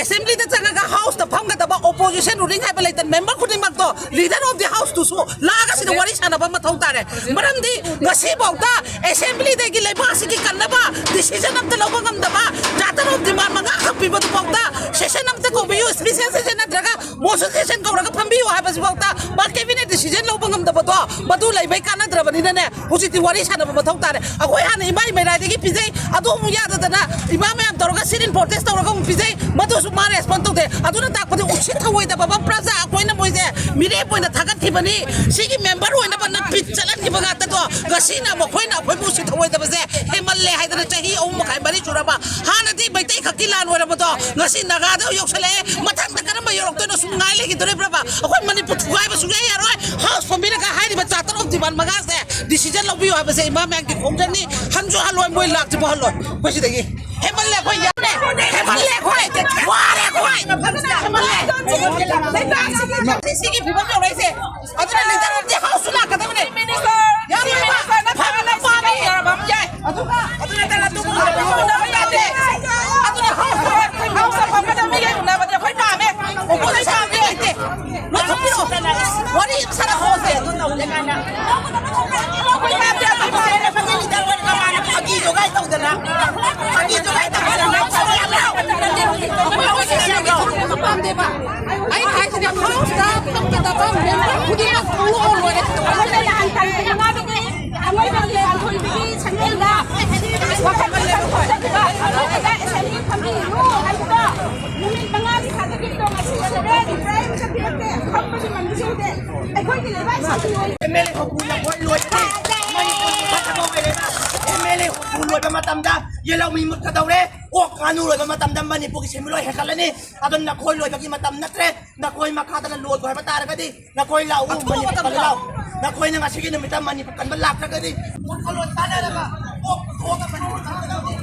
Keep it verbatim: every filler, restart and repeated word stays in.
ꯑꯦꯁꯦꯝꯕ꯭ꯂꯤꯗ ꯆꯪꯉꯒ ꯍꯥꯎꯁꯇ ꯐꯝꯒꯗꯕ opposition ruling ꯍꯥꯏꯕ ꯂꯩꯇꯅ ꯃꯦꯝꯕꯔ ꯈꯨꯗꯤꯡꯃꯛꯇꯣ ꯂꯤꯗꯔ ꯑꯣꯐ ꯗꯤ ꯍꯥꯎꯁꯇꯨꯁꯨ ꯂꯥꯛꯑꯒ ꯁꯤꯗ ꯋꯥꯔꯤ ꯁꯥꯟꯅꯕ ꯃꯊꯧ ꯇꯥꯔꯦ꯫ ꯃꯔꯝꯗꯤ ꯉꯁꯤꯐꯥꯎꯗ ꯑꯦꯁꯦꯝꯕ꯭ꯂꯤꯗꯒꯤ ꯂꯩꯕꯥꯛ ꯑꯁꯤꯒꯤ ꯀꯟꯅꯕ ꯗꯤꯁꯤꯖꯟ ꯑꯝꯇ ꯂꯧꯕ ꯉꯝꯗꯕ, ꯆꯥꯔꯇꯔ ꯑꯣꯐ ꯗꯤꯃꯥꯟ ꯃꯉꯥꯈꯛ ꯄꯤꯕꯗꯨꯐꯥꯎꯗ ꯁꯦꯁꯟ ꯑꯝꯇ ꯀꯧꯕꯤꯌꯨ, ꯏꯁꯄꯤꯁꯦꯜ ꯁꯦꯁꯟ ꯅꯠꯇ꯭ꯔꯒ ꯃꯣꯁꯟ ꯁꯦꯁꯟ ꯀꯧꯔꯒ ꯐꯝꯕꯤꯌꯨ ꯍꯥꯏꯕꯁꯤꯐꯥꯎꯗ ꯃꯥ ꯀꯦꯕꯤꯅꯦꯠ ꯗꯤꯁꯤꯖꯟ ꯂꯧꯕ ꯉꯝꯗꯕꯗꯣ ꯃꯗꯨ ꯂꯩꯕꯩ ꯀꯥꯟꯅꯗ꯭ꯔꯕꯅꯤꯅꯅꯦ꯫ ꯍꯧꯖꯤꯛꯇꯤ ꯋꯥꯔꯤ ꯁꯥꯟꯅꯕ ꯃꯊꯧ ꯇꯥꯔꯦ꯫ ꯑꯩꯈꯣꯏ ꯍꯥꯟꯅ ꯏꯃꯥꯏ ꯃꯩꯔꯥꯏꯗꯒꯤ ꯄꯤꯖꯩ, ꯑꯗꯨ ꯑꯃꯨꯛ ꯌꯥꯗꯗꯅ ꯏꯃꯥ ꯃꯌꯥꯝ ꯇꯧꯔꯒ ꯁꯤꯠ ꯏꯟ ꯄ꯭ꯔꯣꯇꯦꯁ ꯇꯧꯔꯒ ꯑꯃꯨꯛ ꯄꯤꯖꯩ, ꯃꯗꯨꯁꯨ ꯃꯥ ꯔꯦꯁꯄꯣꯟ ꯇꯧꯗꯦ꯫ ꯑꯗꯨꯅ ꯇꯥꯛꯄꯗꯤ ꯎꯁꯤꯠ ꯊꯧꯑꯣꯏꯗꯕ ꯑꯃ ꯄ꯭ꯔꯖꯥ ꯑꯩꯈꯣꯏꯅ ꯃꯣꯏꯁꯦ ꯃꯤꯔꯦꯞ ꯑꯣꯏꯅ ꯊꯥꯒꯠꯈꯤꯕꯅꯤ, ꯁꯤꯒꯤ ꯃꯦꯝꯕꯔ ꯑꯣꯏꯅꯕꯅ ꯕꯤꯠ ꯆꯠꯍꯟꯈꯤꯕ ꯉꯥꯛꯇꯗꯣ ꯉꯁꯤꯅ ꯃꯈꯣꯏꯅ ꯑꯩꯈꯣꯏꯕꯨ ꯎꯁꯤꯠ ꯊꯧꯑꯣꯏꯗꯕꯁꯦ ꯍꯦꯟꯃꯜꯂꯦ ꯍꯥꯏꯗꯅ ꯆꯍꯤ ꯑꯍꯨꯝ ꯃꯈꯥꯏ ꯃꯔꯤ ꯁꯨꯔꯕ ꯍꯥꯟꯅꯗꯤ ꯃꯩꯇꯩ ꯈꯛꯀꯤ ꯂꯥꯟ ꯑꯣꯏꯔꯕꯗꯣ ꯉꯁꯤ ꯅꯥꯒꯥꯗ ꯌꯧꯁꯜꯂꯛꯑꯦ꯫ ꯃꯊꯪꯗ ꯀꯔꯝꯕ ꯌꯧꯔꯛꯇꯣꯏꯅꯣ? ꯁꯨꯝ ꯉꯥꯏ ꯂꯩꯈꯤꯗꯣꯔꯤꯕ꯭ꯔꯕ? ꯑꯩꯈꯣꯏ ꯃꯅꯤꯄꯨꯔ ꯊꯨꯒꯥꯏꯕ ꯁꯨꯡꯌꯥ ꯌꯥꯔꯣꯏ꯫ ꯍꯥꯎꯁ ꯐꯝꯕꯤꯔꯒ ꯍꯥꯏꯔꯤꯕ ꯆꯥꯔꯇꯔ ꯑꯣꯐ ꯗꯤꯃꯥꯟ ꯃꯉꯥꯁꯦ ꯗꯤꯁꯤꯖꯟ ꯂꯧꯕꯤꯌꯨ ꯍꯥꯏꯕꯁꯦ ꯏꯃꯥ ꯃꯌꯥꯝꯒꯤ ꯈꯣꯡꯖꯪꯅꯤ꯫ ꯍꯟꯁꯨ ꯍꯜꯂꯣꯏ, ꯃꯣꯏ ꯂꯥꯛꯇ꯭ꯔꯤꯕ ꯍꯜꯂꯣꯏ꯫ ꯑꯩꯈꯣꯏ ꯁꯤꯗꯒꯤ ꯍꯦꯟꯃꯜꯂꯦ ꯑꯩꯈꯣꯏ, ꯌꯥꯔꯦ꯫ ꯍꯦꯟꯃꯜꯂꯦ ꯑꯩꯈꯣꯏ, ꯋꯥꯔꯦ ꯑꯩꯈꯣꯏ꯫ ꯍꯦꯟꯃꯜꯂꯦ꯫ ꯁꯤꯒꯤ ꯐꯤꯕꯝ ꯌꯧꯔꯛꯏꯁꯦ꯫ ꯑꯗꯨꯅ ꯂꯤꯗꯔ ꯑꯣꯐ ꯗꯤ ꯍꯥꯎꯁꯁꯨ ꯂꯥꯛꯀꯗꯕꯅꯦ꯫ ꯌꯥꯔꯣꯏꯕ꯫ ꯐꯝꯕ ꯄꯥꯝꯃꯤ꯫ ꯑꯗꯨꯒ ꯑꯗꯨ ꯅꯠꯇꯅ ꯑꯇꯣꯞꯄ ꯎꯅꯕ ꯌꯥꯗꯦ꯫ ꯑꯗꯨꯅ ꯍꯥꯎꯁ, ꯍꯥꯎꯁꯇ ꯐꯝꯒꯗꯕ ꯃꯤꯒꯩ ꯎꯅꯕꯗꯤ ꯑꯩꯈꯣꯏ ꯄꯥꯝꯃꯦ꯫ ꯑꯣꯄꯣꯖꯤꯁꯟ ꯃꯤ ꯂꯩꯇꯦ꯫ ꯂꯣꯏꯊꯣꯛꯄꯤꯔꯣ꯫ ꯋꯥꯔꯤ ꯑꯃ ꯁꯥꯟꯅꯍꯧꯁꯦ꯫ ꯑꯗꯨ ꯇꯧꯗꯦ ꯀꯥꯏꯅ꯫ ꯑꯩꯈꯣꯏ ꯄꯥꯝꯗꯦ꯫ ꯑꯩꯈꯣꯏ ꯄꯥꯝꯗꯦ꯫ ꯐꯥꯒꯤ ꯖꯣꯒꯥꯏ ꯇꯧꯗꯅ꯫ ꯐꯥꯒꯤ ꯖꯣꯒꯥꯏ ꯇꯧꯗꯅ꯫ ꯑꯩꯈꯣꯏ ꯄꯥꯝꯗꯦꯕ꯫ ꯑꯩ ꯍꯥꯏꯁꯤꯅꯦ, ꯍꯥꯎꯁꯇ ꯐꯝꯒꯗꯕ ꯃꯦꯝꯕꯔ ꯈꯨꯗꯤꯡꯃꯛ ꯊꯣꯛꯂꯛꯑꯣ ꯂꯣꯏꯔꯦ꯫ ꯑꯩꯈꯣꯏꯅ ꯅꯍꯥꯟ ꯇꯥꯡ ꯀꯨꯟꯃꯉꯥꯗꯒꯤ ꯊꯥꯡꯃꯩꯕꯟꯒꯤ ꯄꯥꯟꯊꯣꯏꯕꯤꯒꯤ ꯁꯪꯒꯦꯟꯗ ꯋꯥꯀꯠ ꯆꯠꯈꯤꯕ, ꯑꯗꯨꯗ ꯑꯦꯁꯦꯝꯕ꯭ꯂꯤ ꯐꯝꯕꯤꯒꯅꯨ ꯍꯥꯏꯕꯗꯣ ꯅꯨꯃꯤꯠ ꯃꯉꯥꯒꯤ ꯊꯥꯗꯣꯛꯈꯤꯕꯗꯣ ꯉꯁꯤ ꯁꯨꯔꯦ, ꯔꯤꯄ꯭ꯂꯥꯏ ꯑꯃꯠꯇ ꯄꯤꯔꯛꯇꯦ, ꯐꯝꯕꯁꯨ ꯃꯟꯕꯁꯨ ꯎꯗꯦ꯫ ꯑꯩꯈꯣꯏꯒꯤ ꯂꯩꯕꯥꯛ ꯁꯤꯒꯤ ꯑꯣꯏ ꯑꯦꯝ ꯑꯦꯜ ꯑꯦ ꯍꯨꯝꯐꯨ ꯂꯣꯏ ꯂꯣꯏꯈ꯭ꯔꯦ꯫ ꯃꯅꯤꯄꯨꯔꯒꯤ ꯐꯠꯇꯕ ꯑꯣꯏꯔꯦ꯫ ꯑꯦꯝ ꯑꯦꯜ ꯑꯦ ꯍꯨꯝꯐꯨ ꯂꯣꯏꯕ ꯃꯇꯝꯗ ꯌꯦꯜꯍꯧꯃꯤ ꯃꯨꯠꯀꯗꯧꯔꯦ꯫ ꯑꯣꯛ ꯉꯥꯅꯨ ꯂꯣꯏꯕ ꯃꯇꯝꯗ ꯃꯅꯤꯄꯨꯔꯒꯤ ꯁꯦꯟꯃꯤꯠꯂꯣꯟ ꯍꯦꯟꯒꯠꯂꯅꯤ꯫ ꯑꯗꯨꯅ ꯅꯈꯣꯏ ꯂꯣꯏꯕꯒꯤ ꯃꯇꯝ ꯅꯠꯇ꯭ꯔꯦ꯫ ꯅꯈꯣꯏ ꯃꯈꯥꯗꯅ ꯂꯣꯏꯒꯣ ꯍꯥꯏꯕ ꯇꯥꯔꯒꯗꯤ ꯅꯈꯣꯏ ꯂꯥꯛꯎ, ꯑꯊꯨꯕ ꯃꯅꯤꯄꯨꯔ ꯃꯇꯝꯗ ꯀꯜꯂꯨ ꯂꯥꯛꯎ꯫ ꯅꯈꯣꯏꯅ ꯉꯁꯤꯒꯤ ꯅꯨꯃꯤꯠꯇ ꯃꯅꯤꯄꯨꯔ ꯀꯟꯕ ꯂꯥꯛꯇ꯭ꯔꯒꯗꯤ ꯋꯥꯈꯜꯂꯣꯟ ꯇꯥꯟꯅꯔꯒ ꯀꯣꯛ ꯄꯨꯊꯣꯛꯑꯒ ꯃꯅꯤꯄꯨꯔ ꯀꯟꯒꯗꯕꯅꯤ꯫